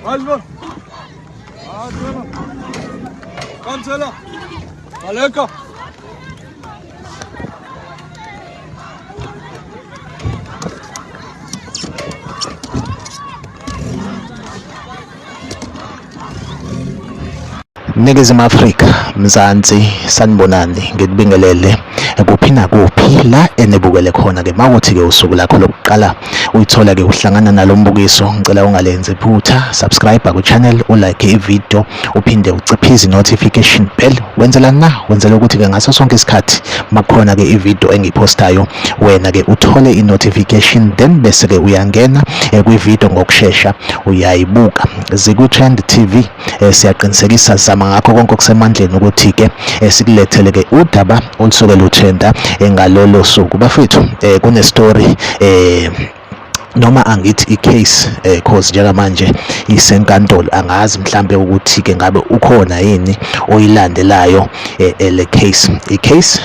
Alwa. Kansela. Baleka. Ningizimu Afrika, Mzansi, sanibonani, ngikubingelele kuphi nakuphi la enibukele khona ke. Mawuthi ke usuku lakho lokuqala uyithola ke uhlangana nalo mbukiso, ngicela ungalenzi iphutha, subscribe ku channel, ulike i-video, uphinde uciphize i-notification bell. Wenzela na? Wenzela ukuthi ke ngaso sonke isikhathi makukhona ke i-video engiyiphostayo, wena ke uthole i-notification, then bese ke uyangena kwi-video ngokushesha uyayibuka. Ziku-Trend TV, siyaqinisekisa, zama ngakho konke okusemandleni ukuthi ke sikulethele ke udaba olusuke lutrenda ngalolo suku. Bafethu, kune story, noma angithi i-case, cause njengamanje isenkantolo, angazi mhlambe ukuthi ke ngabe ukhona yini oyilandelayo le case, i-case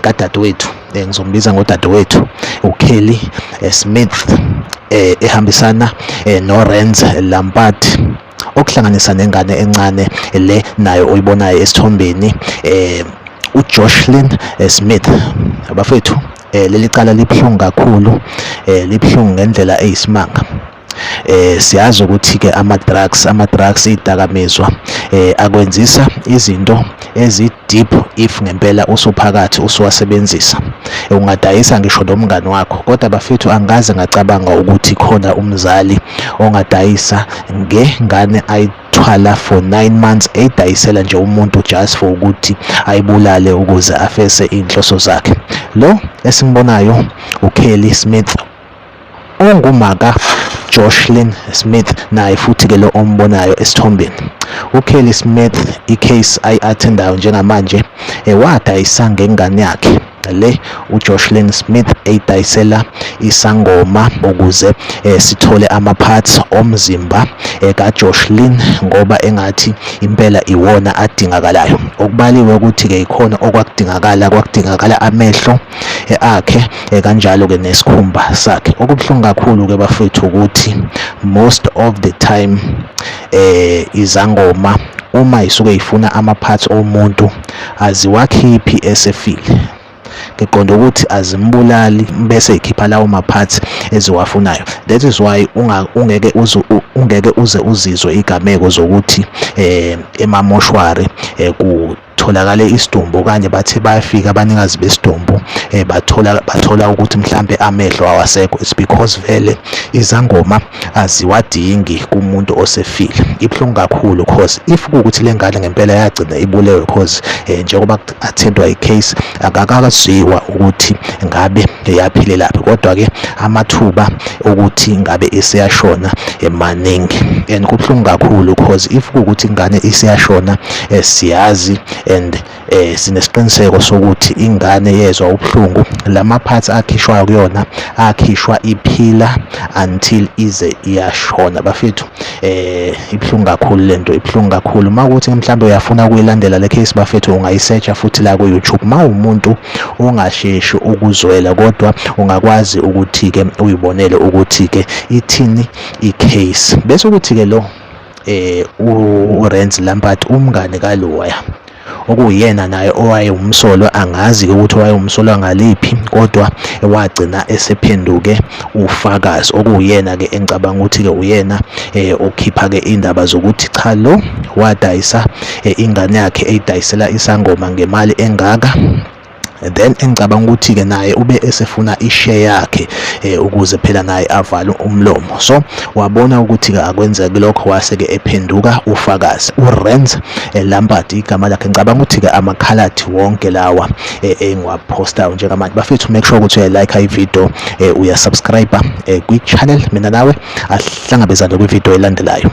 kadadewethu, ngizombiza ngodadewethu uKelly Smith, ehambisana noRenz Lampard, okuhlanganisa nengane encane le nayo oyibonayo esithombeni, uJoshlin Smith. Abafethu, leli cala libuhlungu kakhulu, libuhlungu ngendlela eyisimanga. Siyazi ukuthi ke ama drugs, idakamizwa, akwenzisa izinto ezi deep. If ngempela usuphakathi usuwasebenzisa, ungadayisa ngisho nomngani wakho. Kodwa bafethu, angaze ngacabanga ukuthi khona umzali ongadayisa ngengane ayithwala for 9 months, eyidayisela nje umuntu just for ukuthi ayibulale ukuze afeze inhloso zakhe. Lo esimbonayo uKelly Smith, ongumaka Joshlin Smith, naye futhi ke lo ombonayo esithombeni uKelly Smith, i-case ayi-attendayo njengamanje, wadayisa ngengane yakhe le uJoshlin Smith, eyidayisela isangoma ukuze sithole ama-parts omzimba kaJoshlin, ngoba engathi impela iwona adingakalayo. Okubaliwe ukuthi-ke ikhona okwakudingakala, kwakudingakala amehlo akhe, kanjalo-ke nesikhumba sakhe. Okubuhlungu kakhulu-ke bafethu ukuthi most of the time izangoma uma isuke ifuna ama-parts omuntu aziwakhiphi esefile. Ngiqonda ukuthi azimbulali bese ikhipha lawo ma-parts eziwafunayo. That is why ungeke uze uzizwe igameko zokuthi emamoshwari kutholakale isidumbu, okanye bathe bayafika abanikazi besidumbu, bathola ukuthi mhlambe amehlo awasekho. It's because vele izangoma aziwadingi kumuntu osefile. Ibuhlungu kakhulu, cause if kuwukuthi le ngane ngempela yagcina ibulewe, cause njengoba attendwa i-case akakaziwa ukuthi ngabe yaphilelaphi, kodwa-ke amathuba ukuthi ngabe isiyashona maningi. And kubuhlungu kakhulu, cause if kuwukuthi ingane isiyashona, siyazi and sinesiqiniseko sokuthi ingane yezwa ubuhlungu. Lama parts akhishwayo kuyona akhishwa iphila until ize iyashona. Bafethu, ibuhlungu kakhulu lento, ibuhlungu kakhulu. Makuthi mhlawumbe uyafuna ukuyilandela le case, bafethu, ungayisearcha futhi la ku YouTube. Mawumuntu ungasheshi ukuzwela, kodwa ungakwazi ukuthi ke uyibonele ukuthi ke ithini i-case. Bese ukuthi ke lo uRenz Lampard, umngane kaLoya, okuyena naye owayewumsolwa, angazi-ke ukuthi wayewumsolwa ngaliphi, kodwa wagcina esephenduke ufakazi, okuwuyena-ke engicabanga ukuthi-ke uyena okhipha-ke indaba zokuthi cha, lo wadayisa ingane yakhe, eyidayisela isangoma ngemali engaka. Then engicabanga ukuthi-ke naye ube esefuna i-share yakhe, ukuze phela naye avale umlomo. So wabona ukuthi-ke akwenzeki lokho, wase-ke ephenduka ufakazi. uRenz Lampard igama lakhe. Ngicabanga ukuthi-ke amakhaladi wonke lawa engiwaphostayo njengamanje. Bafethu, make sure ukuthi uyayilike i-video, uyasubscribe kwi-channel. Mina nawe ahlangabezane kwi-video elandelayo.